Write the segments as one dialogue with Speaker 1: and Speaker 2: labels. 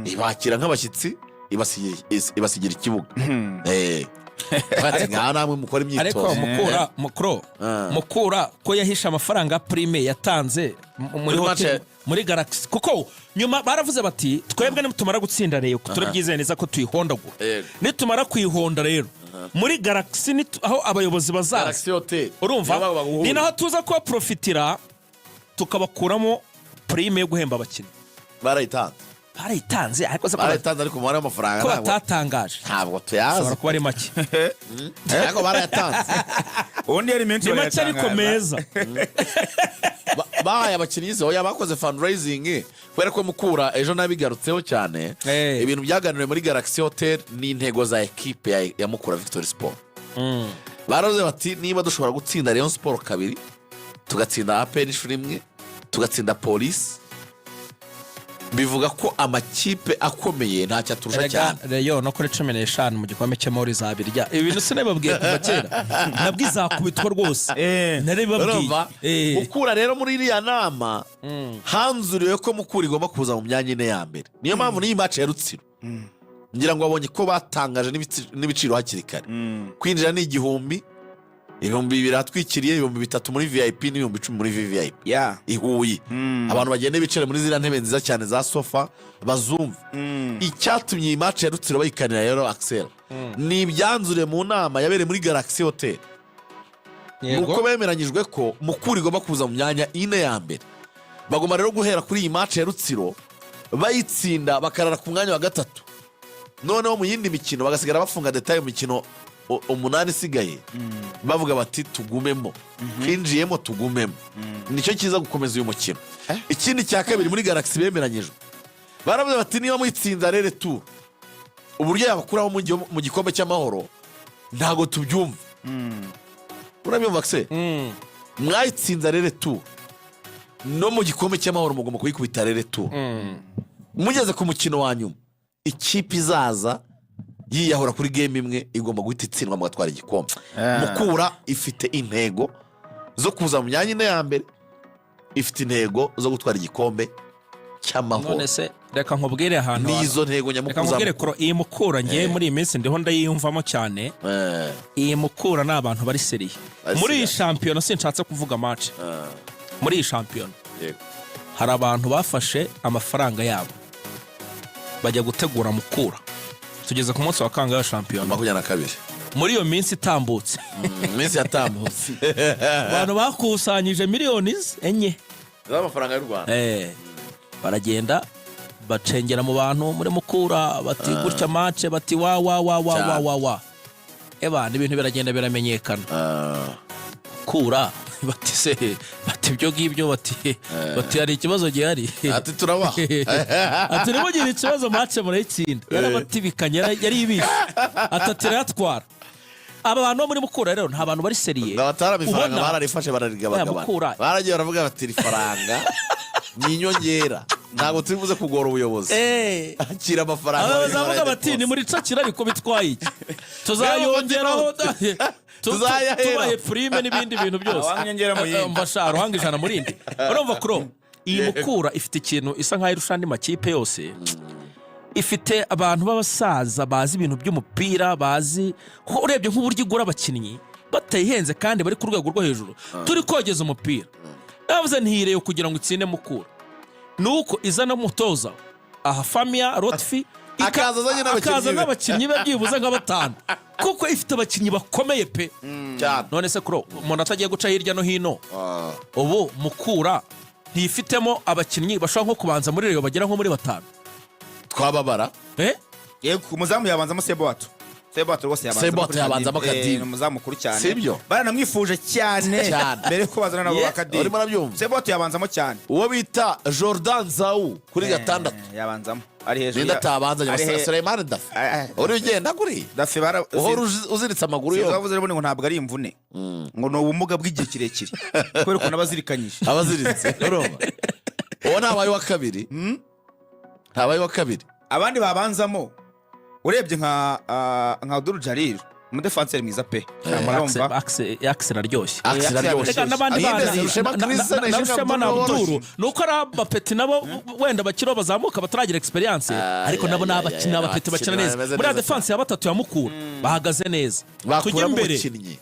Speaker 1: Ibakira nk'abashyitsi, ibasigira ikibuga. Bati: "Ngaha namwe mukora
Speaker 2: Ariko
Speaker 1: imyitozo."
Speaker 2: Mukura mukro Mukura ko yahishe amafaranga ya prime yatanze muri
Speaker 1: Muri
Speaker 2: hoteli
Speaker 1: match.
Speaker 2: muri Galaxy, kuko nyuma baravuze bati: "Twebwe nitumara gutsinda Rayon, turabyizeye neza ko tuyihondagura." Nitumara kuyihonda rero muri Galaxy, aho abayobozi bazaza,
Speaker 1: Galaxy Hotel.
Speaker 2: urumva,
Speaker 1: Niyo baguhurira.
Speaker 2: ni naho tuza kubaprofitira tukabakuramo prime yo guhemba abakinnyi.
Speaker 1: Barayitanze.
Speaker 2: Barayitanze, ariko se ko
Speaker 1: Barayitanze, ariko umubare w'amafaranga
Speaker 2: ko
Speaker 1: ntabwo
Speaker 2: batatangaje?
Speaker 1: Ntabwo tuyazi.
Speaker 2: Ashobora kuba ari make.
Speaker 1: Ariko barayatanze.
Speaker 3: Ubundi yari menshi.
Speaker 2: Ni make ariko
Speaker 3: barayatangaza.
Speaker 2: meza.
Speaker 1: Bahaye abakinnyi izo, oya, bakoze fundraising kubera ko Mukura ejo nabigarutseho cyane. Ibintu byaganiriwe muri Galaxy Hotel ni intego za ekipe ya Mukura Victory Sport. Baravuze bati: "Niba dushobora gutsinda Rayon Sport kabiri, tugatsinda APR inshuro imwe, tugatsinda Polisi, bivuga ko amakipe akomeye ntacyo aturusha
Speaker 2: Erega
Speaker 1: cyane."
Speaker 2: Rayon no kuri 15 mu gikombe cy'amahoro izabirya. Ibi bintu sinabibabwiye kuva kera? Nabwo izakubitwa rwose. Narabibabwiye.
Speaker 1: Urumva? Mukura rero, muri iriya nama hanzuriwe ko Mukura igomba kuza mu myanya ine ya mbere. Niyo mpamvu n'iyi match ya Rutsiro, ngira ngo babonye ko batangaje n'ibiciro hakiri kare. Kwinjira ni 1000, 2000 ahatwikiriye, 3000 muri VIP n'10,000 muri VVIP. I Huye, abantu bagenda bicare muri ziriya ntebe nziza cyane za sofa bazumva. Icyatumye iyi match ya Rutsiro bayikanira rero, Axel, ni ibyanzuriye mu nama yabereye muri Galaxy Hotel, ni uko bemeranyijwe ko Mukura igomba kuza mu myanya ine ya mbere. Bagomba rero guhera kuri iyi match ya Rutsiro, bayitsinda bakarara ku mwanya wa gatatu, noneho mu yindi mikino bagasigara bafunga détail. Mu mikino umunani isigaye, bavuga bati: "Tugumemo, twinjiyemo, tugumemo." Nicyo cyiza gukomeza uyu mukino. Ikindi cya kabiri, muri Galaxy bemeranyijwe, baravuze bati: "Niba muyitsinze aller-retour, uburyo yabakuraho mu gikombe cy'amahoro ntabwo tubyumva." Urabyumva se? Mwayitsinze aller-retour, no mu gikombe cy'amahoro mugomba kuyikubita aller-retour. Mugeze ku mukino wa nyuma, ikipe izaza yiyahura kuri game imwe igomba guhita itsindwa, mugatwara igikombe. Mukura ifite intego zo kuza mu myanya ine ya mbere, ifite intego zo gutwara igikombe cy'amahoro.
Speaker 2: None se reka nkubwire ahantu
Speaker 1: Nizo ntego
Speaker 2: Reka
Speaker 1: nyamukuru za
Speaker 2: nkubwire
Speaker 1: Mukura.
Speaker 2: kuro iyi Mukura, ngewe muri iyi minsi ndiho ndayiyumvamo cyane. Iyi Mukura ni abantu bari sérieux.
Speaker 1: Bari
Speaker 2: Muri iyi
Speaker 1: sérieux.
Speaker 2: shampiyona, sinshatse kuvuga match, muri iyi shampiyona hari abantu bafashe amafaranga yabo bajya gutegura Mukura. Tugeze ku munsi wa kangahe wa shampiyona?
Speaker 1: 22.
Speaker 2: Muri iyo minsi itambutse.
Speaker 1: Iminsi yatambutse.
Speaker 2: Abantu bakusanyije miliyoni 4
Speaker 1: z'amafaranga y'u Rwanda.
Speaker 2: Baragenda bacengera mu bantu muri Mukura, bati gutya match, bati wa wa wa wa wa. Wa wa eba ibintu biragenda biramenyekana. Kura bati se, bati ibyo ngibyo, bati hari ikibazo gihari.
Speaker 1: Ati: "Turabaha."
Speaker 2: Ati: "Nimugire ikibazo, match murayitsinda." Yarabatibikanye, yari ibishe, ati irayatwara. Aba bantu bo muri Mukura rero nta bantu bari sérieux.
Speaker 1: Ngo abatari ifaranga bararifashe, bararigabagabana.
Speaker 2: Oya, Mukura.
Speaker 1: Baragiye baravuga bati: "Iri faranga ni inyongera, ntabwo turi buze kugora ubuyobozi, akira amafaranga."
Speaker 2: Abayobozi bavuga bati: "Ni muri cakira, ariko bitwaye iki? Tuzayongeraho
Speaker 1: Tuzayahera.
Speaker 2: tubahe prime n'ibindi bintu byose."
Speaker 3: Awanga inyongera mu yindi.
Speaker 2: Mbasha ruhanga 100 mu rindi. Urumva kuro iyi Mukura ifite ikintu isa nkaho irusha andi makipe yose: ifite abantu b'abasaza bazi ibintu by'umupira, bazi kuko urebye nk'uburyo igura abakinnyi batayihenze kandi bari ku rwego rwo hejuru. Turi kogeza umupira, navuze ntiyireyo kugira ngo itsinde Mukura, ni uko izana umutoza aha Famiya Lotfi,
Speaker 1: Akaza azanye n'abakinnyi
Speaker 2: akaza
Speaker 1: be.
Speaker 2: n'abakinnyi be byibuze nka batanu, kuko ifite abakinnyi bakomeye pe.
Speaker 1: Cyane.
Speaker 2: None se kuro umuntu atagiye guca hirya no hino, ubu Mukura ntifitemo abakinnyi bashobora nko kubanza muri Rayon bagera nko muri batanu?
Speaker 1: Twababara.
Speaker 2: Eh?
Speaker 3: Yego, umuzamu yabanzamo Sebwato. Sebwato rwose yabanzamo.
Speaker 1: Sebwato
Speaker 3: Kuri
Speaker 1: yabanzamo
Speaker 3: Kadimu.
Speaker 1: Kadimu.
Speaker 3: Ni umuzamu mukuru cyane.
Speaker 1: Sibyo?
Speaker 3: Baranamwifuje cyane
Speaker 1: Cyane.
Speaker 3: mbere yuko bazana nabo ba Kadimu.
Speaker 1: Urimo urabyumva?
Speaker 3: Sebwato yabanzamo cyane.
Speaker 1: Uwo bita Jordan Zawu kuri gatandatu.
Speaker 3: Yabanzamo ari hejuru.
Speaker 1: Ninde atabanza?
Speaker 3: Ari
Speaker 1: Suleiman Dafe. Uri ugenda kuri
Speaker 3: Dafe bara
Speaker 1: uhora uziritse amaguru
Speaker 3: Sinzi
Speaker 1: yombi.
Speaker 3: wavuze rero ngo ntabwo ari imvune, ngo ni ubumuga bw'igihe kirekire kubera ukuntu aba azirikanyije.
Speaker 1: Abaziritse, urumva uwo ntabaye uwa kabiri, ntabaye uwa kabiri.
Speaker 3: Abandi babanzamo, urebye nka Abdul Jalil. Umudefanseri mwiza pe. Urumva?
Speaker 2: Axe araryoshye.
Speaker 1: Axe iraryoshye.
Speaker 2: Reka n'abandi
Speaker 1: Ayinde
Speaker 2: bana
Speaker 1: Rushema Chris
Speaker 2: na
Speaker 1: na
Speaker 2: Rushema na Abdul, ni uko ari abapeti nabo wenda bakiriho bazamuka bataragira experience, ariko nabo ni abakinnyi, abapeti bakina
Speaker 1: abakinnyi
Speaker 2: neza.
Speaker 1: bameze
Speaker 2: Muri
Speaker 1: neza.
Speaker 2: defense ya batatu ya Mukura bahagaze neza. Tujye
Speaker 1: Bakuramo
Speaker 2: imbere.
Speaker 1: umukinnyi.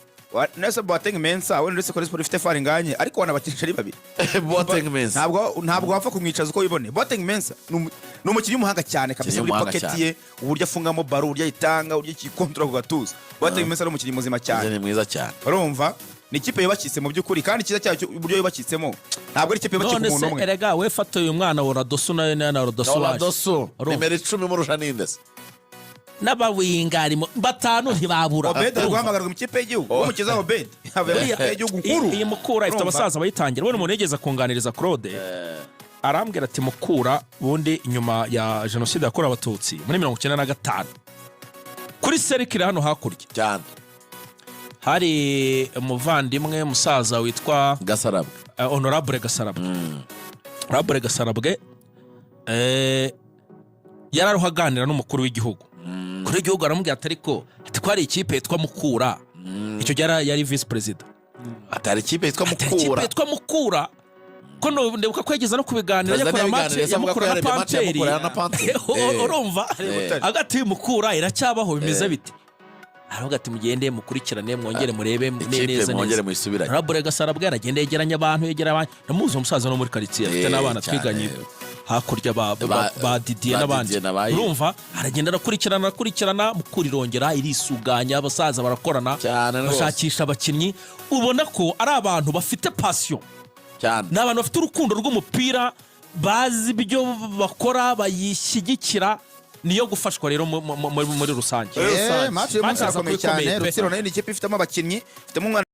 Speaker 3: Nese Boateng Mensa wenda, uretse ko Rayon Sport ifite Faringanye, ariko wanabakinisha ari babiri.
Speaker 1: Boateng Mensa.
Speaker 3: Ntabwo wapfa kumwicaza uko wibone. Boateng Mensa ni umukinnyi w'umuhanga cyane kabisa
Speaker 1: Umukinnyi
Speaker 3: muri
Speaker 1: w'umuhanga
Speaker 3: pocket
Speaker 1: cyane.
Speaker 3: ye, uburyo afungamo baro, uburyo ayitanga, uburyo ayikontorora ku gatuza. Boateng Mensa ni umukinnyi muzima cyane.
Speaker 1: Ni mwiza cyane.
Speaker 3: Urumva ni ikipe yubakitse mu by'ukuri, kandi icyiza cyayo uburyo yubakitsemo, ntabwo ari ikipe yubakiye
Speaker 2: None
Speaker 3: ku muntu
Speaker 2: se
Speaker 3: umwe.
Speaker 2: erega we, fata uyu mwana wa Radosu nawe na Radosu waje.
Speaker 1: Oladosu.
Speaker 2: Urumva?
Speaker 1: Nimero 10 murusha ninde se?
Speaker 2: N'abawinga harimo batanu, ntibabura.
Speaker 3: Obed ari
Speaker 2: Urumva?
Speaker 3: guhamagarwa mu ikipe y'igihugu. Umukiza Obed avuye mu
Speaker 2: Buriya,
Speaker 3: ikipe y'igihugu nkuru.
Speaker 2: iyi Mukura ifite
Speaker 3: Urumva?
Speaker 2: abasaza bayitangira. Ubona umuntu yigeze kunganiriza Claude, arambwira ati Mukura ubundi nyuma ya Jenoside yakorewe Abatutsi muri 95, kuri serikire hano hakurya hari umuvandimwe musaza witwa
Speaker 1: Gasarabwe.
Speaker 2: Honorable Gasarabwe. Honorable Gasarabwe yari ariho aganira n'umukuru w'igihugu. Umukuru w'igihugu aramubwira ati ariko, ati ko hari ikipe yitwa Mukura. Icyo gihe yari visi perezida.
Speaker 1: Atari ikipe yitwa
Speaker 2: Ati ikipe
Speaker 1: Mukura.
Speaker 2: yitwa Mukura, ko ndibuka ko yageze no kubiganira
Speaker 1: Perezida
Speaker 2: yakora match
Speaker 1: ntiyabiganiriye,
Speaker 2: ya
Speaker 1: avuga ko
Speaker 2: Mukura na
Speaker 1: yarebye match ya
Speaker 2: Panteri.
Speaker 1: Mukura na Panteri.
Speaker 2: Urumva, hagati Mukura iracyabaho, bimeze bite? Aravuga ati mugende mukurikirane, mwongere murebe
Speaker 1: Ikipe
Speaker 2: neza
Speaker 1: mwongere
Speaker 2: neza.
Speaker 1: muyisubiranye.
Speaker 2: Honorable Gasarabwe aragenda yegeranya abantu, yegera abantu. Ndamuzi umusaza no muri karitsiye, afite n'abana
Speaker 1: cyane.
Speaker 2: twiganye hakurya ba Didier
Speaker 1: Ba
Speaker 2: n'abandi.
Speaker 1: Didier na ba Yves.
Speaker 2: Urumva aragenda arakurikirana, arakurikirana, Mukura irongera irisuganya, abasaza barakorana,
Speaker 1: Cyane rwose.
Speaker 2: bashakisha abakinnyi. Ubona ko ari abantu bafite passion, ni abantu bafite urukundo rw'umupira, bazi ibyo bakora, bayishyigikira. Niyo gufashwa rero muri rusange.
Speaker 3: Match y'uyu munsi
Speaker 2: Match
Speaker 3: irakomeye
Speaker 2: irakomeye
Speaker 3: cyane.
Speaker 2: pe.
Speaker 3: Rutsiro nayo ni ikipe ifitemo abakinnyi, ifitemo umwana